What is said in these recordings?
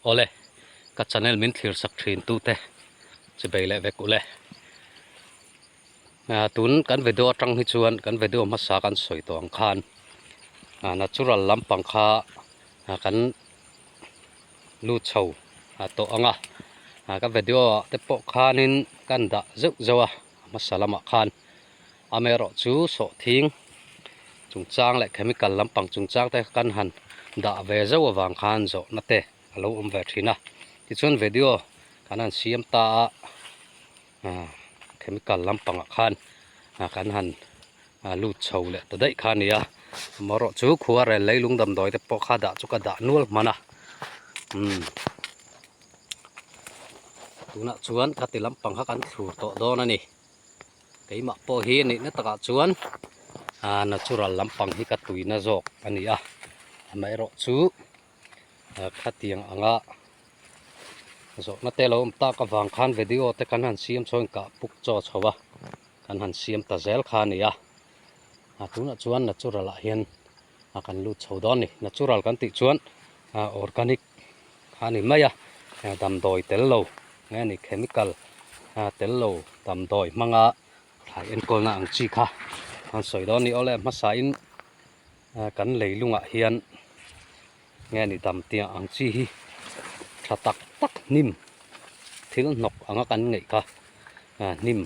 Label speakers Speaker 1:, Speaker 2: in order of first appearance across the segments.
Speaker 1: Awle, ka channel min thlir sak thin tute chi bei leh vek ule. Tun kan video atang hi chuan kan video hmasa kan sawi tawh ang khan natural lampang kha kan lut chho tawh ang a. Ka video ah te pawh khanin kan dah zeuh zeuh a hmasa lamah khan. Amaherawhchu sawhthing chungchang leh chemical lampang chungchang te kan han dah ve zeuh avang khan zawhna te a lo awm ve thin a. Tichuan video kan han siam ta a ah chemical lampangah khan ah kan han lut chho leh ta daih kha a ni a. Amaherawhchu khuarel leilung damdawi te pawh kha dah chu ka dah nual hman a umm tunah chuan khati lampang kha kan thlur tawh dawn a ni. Keimah pawh hi nihna takah chuan ah natural lampang hi ka tuina zawk a ni a amaherawh chu khatiang anga zawhna te lo awm tak avang khan video te kan han siam chho in kah puk chaw chho a kan han siam ta zel kha a ni a ah tunah chuan natural ah hian ah kan lut chho dawn a ni natural kan tih chuan ah organic kha a ni mai a damdawi tel lo nge ni chemical tel lo damdawi hmanga thlai enkawlna ang chi kha an sawi dawn a ni awle hmasain kan leilungah hian nge ni damtiang ang chi hi tha tak tak hnim thil hnawk anga kan ngaih kha hnim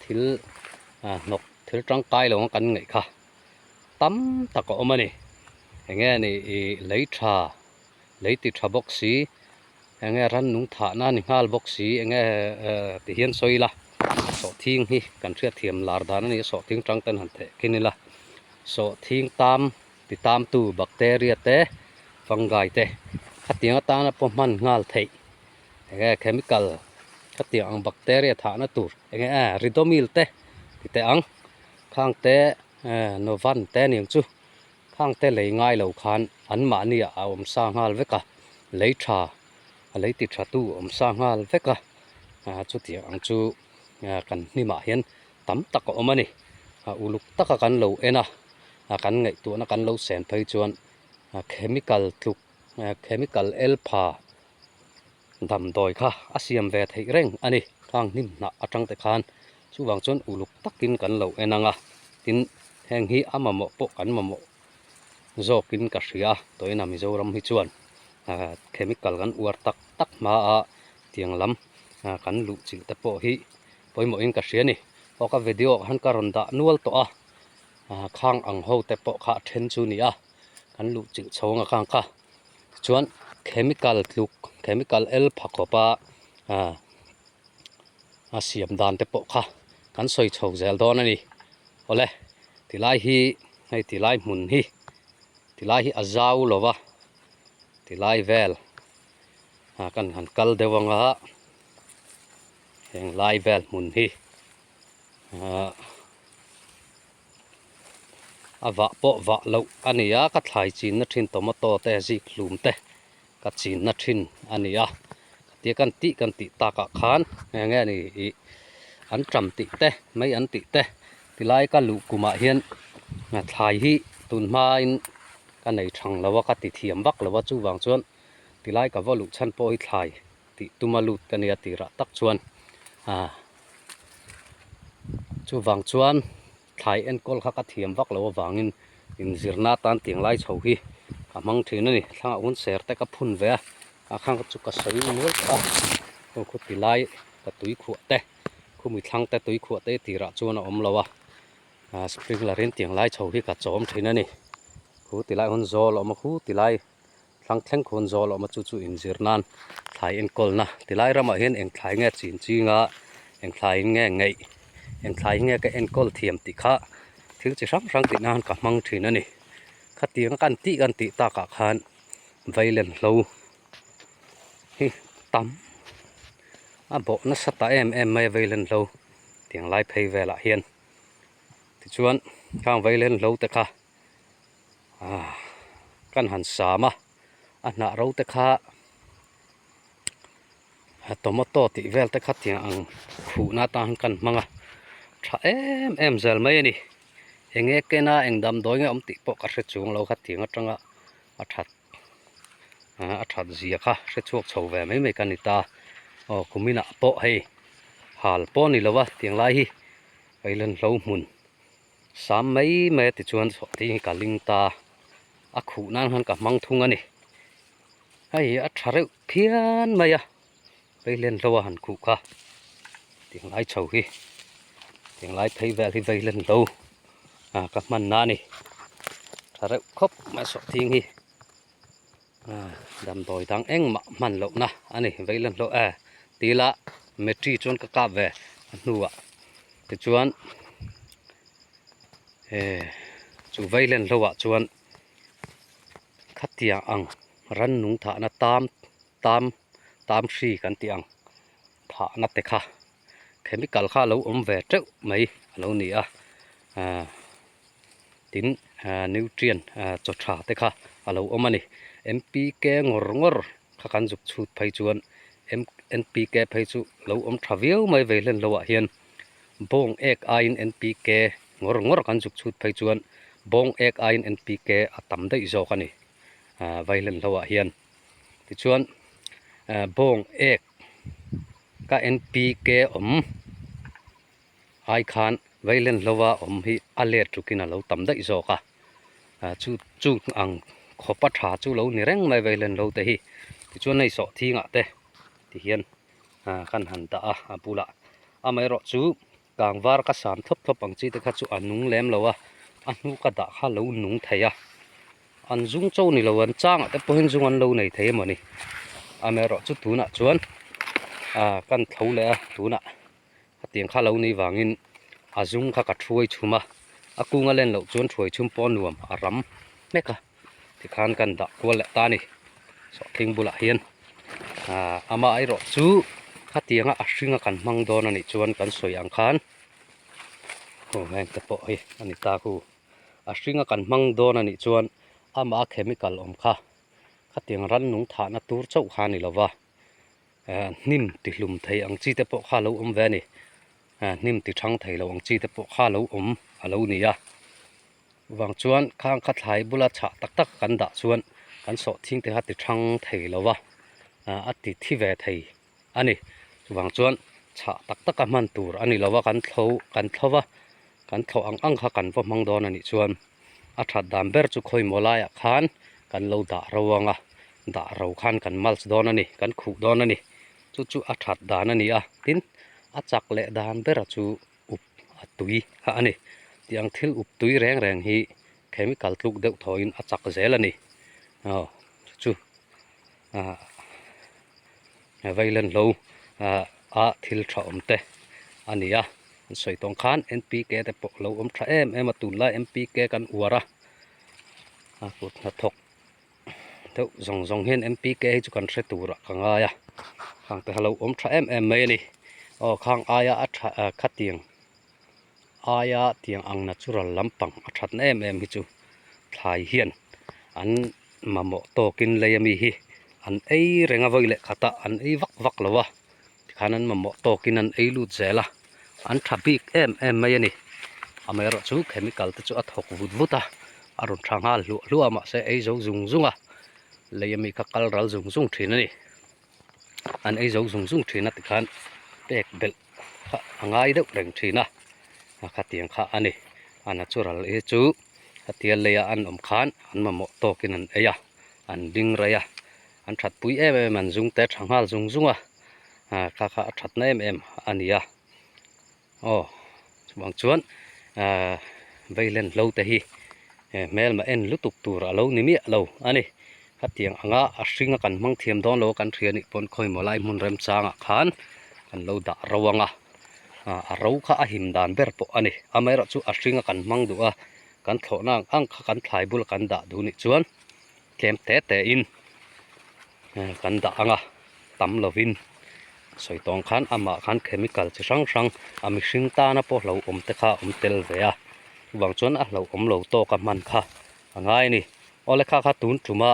Speaker 1: thil hnawk thil tangkai lo anga kan ngaih kha tam tak a awm a ni enge ni ih lei tha lei ti tha bawk si enge rannung thahna a ni nghal bawk si enge eh ti hian sawi ila sawhthing hi kan hriatthiam lar dan a ni a sawhthing tang ten han theh khin ila sawhthing tam ti tam tu bacteria te fungi te khatiang atana pawh hman nghal theih enge chemical khatiang ang bacteria thahna tur enge eh ridomil te ti teh ang khang te eh novan te aniang chu. Khang te lei ngai lo khan an mahni ah a awm sa nghal vek a, lei tha a lei ti tha tu awm sa nghal vek a, ah chutiang ang chu kan hnim ah hian tam tak a awm a ni. A uluk taka kan lo en a, kan ngaihtuahna kan lo sen phei chuan chemical tluk chemical elpha damdawi kha a siam ve theih reng a ni. Khang hnim hnah atang te khan chuvang chuan uluk takin kan lo en ang a, tin heng hi a mamawh pawh kan mamawh zawkin ka hria a, tawina Mizoram hi chuan ah chemical kan uar tak tak hma a tiang lam ah kan luh chilh te pawh hi pawimawhin ka hria a ni. Aw ka video ah khan ka rawn dah nual tawh a, ah khang ang ho te pawh kha a then chu a ni a, kan luh chilh chho ang a khang kha. Chuan chemical tluk chemical el pha khawpa ah a siam dan te pawh kha kan sawi chho zel dawn a ni. Awle tilai hi hei tilai hmun hi tilai hi a zau lo va tilai vel ah kan han kal deuh anga heng lai vel hmun hi ah. A vah pawh vah loh a ni a, ka thlai chinna thin tomato te zik hlum te ka chinna thin a ni a, khatia kan tih kan tih takah khan eng nge ni ih an ṭam tih te mai an tih te tilai ka luh kumah hian thlai hi tun hmain ka nei thang lo a ka ti thiam vak lo a chuvang chuan tilai ka va luh chhan pawh hi thlai tih tuma lut ka nia tirah tak chuan ah chuvang chuan thlai enkawl kha ka thiam vak lo avangin inzirna atan tiang lai chho hi ka hmang thin a ni thlangah hun ser te ka phun ve a a khang chu ka sawi nual tawh a aw khu ti lai ka tui khuah te khumi thlang te tui khuah te tirah chuan a awm lo a ah sprinkler in tiang lai chho hi ka chawm thin a ni khu ti lai hun zawl a awm a khu ti lai. Thlang thleng khawn zawl a awm a chu chu inzir nan thlai enkawlna tilai ramah hian eng thlai nge chin chinga eng thlai in nge ngeih eng thlai hi nge ka enkawl thiam tih kha thil chi hrang hrang tih nan ka hmang thin a ni khatiang a kan tih kan tih takah khan veilen hlo hi tam a bawh nasa ta em em mai a veilen hlo tiang lai phei velah hian tichuan khang veilen hlo te kha. Ah kan han sam a a hnah ro te kha tomato tih vel te kha tiang ang khuhna atan kan hmang a tha em em zel mai a ni eng nge kena eng damdawi nge awm tih pawh ka hre chung lo kha tiang atanga a that. A that zia kha hre chhuak chho ve mai mai ka ni ta. Aw kuminah pawh hei hal pawh a ni lo a tiang lai hi vailenhlo hmun sam mai mai a tichuan sawhthing hi ka ling ta a khuh nan khan ka hmang thung a ni. Hei a tha reuh phian mai a vailenhlo a han khuh kha tiang lai chho hi tiang lai phei vel hi vailenhlo ka hman na a ni. Tha reuh khawp mai sawhthing hi. Damdawi dang engmah hman lohna a ni veilan hlawh e tila metri chuan ka kap ve a hnuah tichuan eh chu veilan hlawhah chuan khatiang ang rannung thahna tam tam tam hri kan tih ang thahna te kha chemical kha a lo awm ve teuh mai a lo ni a ah. Tin nutrient chaw tha te kha a lo awm a ni. NPK ngawr ngawr kha kan zuk chhut phei chuan NPK phei chu lo awm tha viau mai vei hlen loah hian bawng ek aiin NPK ngawr ngawr kan zuk chhut phei chuan bawng ek aiin NPK a tam daih zawk a ni vei hlen loah hian. Tichuan bawng ek ka NPK awm. Ai khan veilen hlova awm hi a let rukin a lo tam daih zawk a, chu chu ang khawpa tha chu lo ni reng mai veilen lo te hi. Tichuan hei sawhthingah te tihian kan han dah a a bulah. Amaherawhchu kangvar ka sam thlawp thlawp ang chi te kha chu a nung lem lo a, a hnu ka dah kha lo nung thei a. An zung cho ni lo an changah te pawhin zung an lo nei thei emawni. Amaherawhchu tunah chuan kan tho leh a tunah. Hetiang kha lo ni vangin a zung kha ka thuai chhum a, a kung a len loh chuan thuai chhum pawh a nuam a ram hmek a, tikhan kan dah kual leh ta a ni. Sawhthing bulah hian aaa amaherawh chu khatianga a hringa kan hmang dawn a nih chuan kan sawi ang khan aw heng te pawh hi a ni ta khu a hringa kan hmang dawn a nih chuan amah a chemical awm kha khatiang rannung thahna tur chauh kha a ni lova. Hnim ti hlum thei ang chi te pawh kha a lo awm ve a ni. Hnim ti thang thei lo ang chi te pawh kha a lo awm a lo ni a. Chuvang chuan khang kha thlai bula chhah tak tak kan dah chuan kan sawhthing te kha ti thang thei lo va, a ti thi ve thei a ni. Chuvang chuan chhah tak taka hman tur a ni lo va, kan thlo kan thlo va, kan thlawh ang ang kha kan va hmang dawn a nih chuan a that dan ber chu khawimaw laiah khan kan lo dah ro ang a. Dah ro khan kan mulch dawn a ni, kan khuh dawn a ni. Chu chu a that dan a ni a, tin a chak leh dan bera chu up a tui kha a ni. Tiang thil up tui reng reng hi chemical tluk deuh thawhin a chak zel a ni. Aw chu chu ah veilen hlo ah a thil tha awm te a ni a. An sawi tawng khan NPK te pawh lo awm tha em em a, tunlai NPK kan uar a, a kut hnathawk. Deuh zawng zawng hian NPK hi chu kan hre tur ah ka ngai a khang te kha lo awm tha em em mai a ni aw khang aia a tha ah khatiang aia tiang ang natural lampang a that na em em hi chu thlai hian an mamawh tawkin lei ami hi an ei reng a vawi leh khat a an ei vak vak lo a tikhan an mamawh tawkin an ei lut zel a an tha bik em em mai a ni amaherawhchu chemical te chu a thawk vut vut a a rawn tha nghal hluah hluah a mahse ei zo zung zung a lei ami kha kal ral zung zung thin a ni an ei zo zung zung thin a tikhan pek belh kha a ngai deuh reng thin a a khatiang kha a ni a natural hi chu khatia leia an awm khan an mamawh tawkin an ei a an ding rei a. An that pui em em an zung te tha nghal zung zung a ah kha kha a that na em em a ni a aw chuvang chuan ah veilen hlo te hi hmelma en lutuk tur a lo ni miah lo a ni khatiang anga a hring a kan hmang thiam dawn lo a kan hria nih pawn khawimaw lai hmun remchangah khan kan lo dah ro ang a ah a ro kha a him dan ber pawh a ni amaherawhchu a hring a kan hmang duh a kan thlawhna ang ang kha kan thlai bula kan dah duh nih chuan. Tlem te te in kan dah ang a, tam lovin sawi tawng khan amah khan chemical chi hrang hrang a mihring tana pawh hlauhawm te kha a awm tel ve a, chuvang chuan a hlauhawm lo tawk a hman kha a ngai a ni. Awle kha kha tun tuma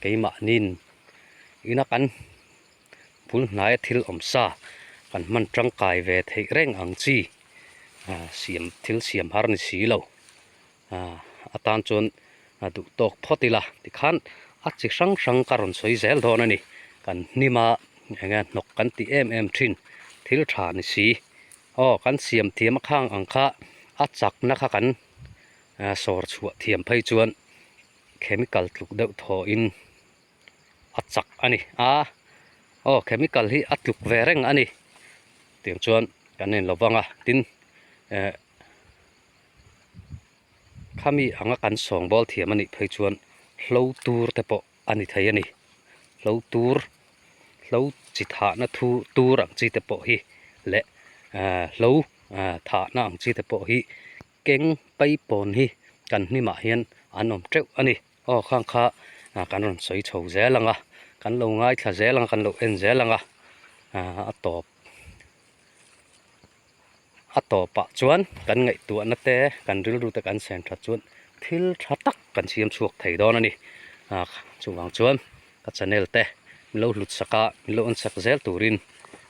Speaker 1: keimahniin ina kan bul hnaia thil awm sa kan hman tangkai ve theih reng ang chi siam thil siam har ni si lo. Atan chuan a duh tawk phawt ila tikhan A chi hrang hrang ka rawn sawi zel dawn a ni. Kan hnim a, eng nge hnawk kan tih em em thin thil tha ni si. Aw kan siam thiam a khang ang kha a chakna kha kan sawr chhuah thiam phei chuan chemical tluk deuh thawhin a chak a ni a, aw chemical hi a tluk ve reng a ni tiang chuan kan en lo vang a tin eh khami anga kan sawngbawl thiam a nih phei chuan hlo tur te pawh a ni thei a ni hlo tur hlo chi thahna thu tur ang chi te pawh hi leh eh hlo eh thahna ang chi te pawh hi keng paipawn hi kan hnimah hian an awm teuh a ni. Aw khang kha kan rawn sawi chho zel ang a, kan lo ngaithla zel ang a, kan lo en zel ang a, a tawp a tawpah chuan kan ngaihtuahna te kan rilru te kan sen that chuan thil tha tak kan siam chhuak thei dawn a ni. Chuvang chuan ka channel te min lo hlut sak a, min lo en sak zel turin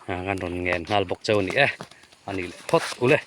Speaker 1: kan rawn ngen nghal bawk cheu a ni e, a nih leh phawt ule.